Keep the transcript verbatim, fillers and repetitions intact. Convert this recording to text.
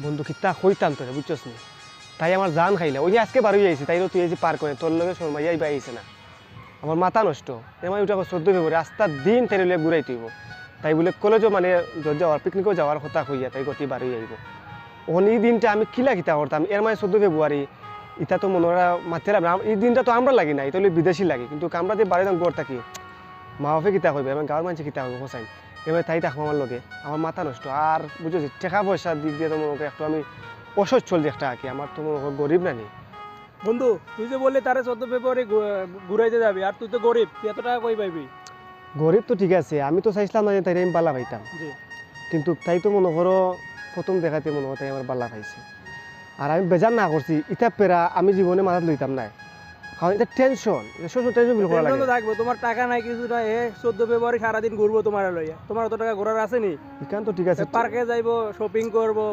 বন্ধু, কিতা কইতাম তোরে, বুঝছস নি? তাই আমার জান খাইলা। ওই যে আজকে বারই আইছে, তাইরে তুই এই যে পার্ক অয়, তোর লগে শর্মাইয়া ইবা আইছে না। আমার মাথা নষ্ট। এর মাঝে উঠে চৌদ্দ ফেব্রুয়ারি, আস্তা দিন তাইরে লইয়া ঘুরাইতে অইবো। তাই বুলে কলেজও মানে যত যাওয়ার, পিকনিকও যাওয়ার কথা কইয়া তাই গতি বারই আইবো। অখন ই দিনটা আমি কিলা কিতা করতাম? এর মাঝে চৌদ্দ ফেব্রুয়ারি, ইতা তো মনো করা মাততে লাগি না। ই দিনটা তো আমরার লাগি না, ইতা অইলে বিদেশির লাগি। কিন্তু আমরা যে বারই যাইতাম ঘর থাকি, মা বাপে কিতা কইবা, আমার গাঁওর মানষে কিতা কইবা, হোসাইন? এবার তাই থাকবো আমার লগে, আমার মাথা নষ্ট। আর বুঝছো যে টেকা পয়সার দিক দিয়া তো মনো করো একটু আমি অসচ্ছল যে একটা আর কি, আমার তো মনো করো গরিব নানি। বন্ধু, তুই যে বললি তারে চৌদ্দ ফেব্রুয়ারি ঘু-, ঘুরাইতে যাবি, আর তুই তো গরিব, তুই এত টাকা কই পাইবি? গরিব তো ঠিক আছে, আমি তো চাইছিলাম না যে তাইরে আমি বালা পাইতাম, জি। কিন্তু তাই তো মনো করো প্রথম দেখাতে মনো করো তাই আমার বালা পাইছে। আর আমি বেজার না করছি, ইতা প্যারা আমি জীবনে মাথাত লইতাম না। কারণ ইতা টেনশন, ইতা সবসময় টেনশন ফিল করা লাগে। টেনশন তো থাকবো, তোমার টাকা নাই, কিছু নাই, এ চৌদ্দ ফেব্রুয়ারি সারাদিন ঘুরবো তোমার লইয়া, তোমার অত টাকা ঘোরার আছে নি? ইখান তো ঠিক আছে। এ পার্কে যাইবো, শপিং করবো,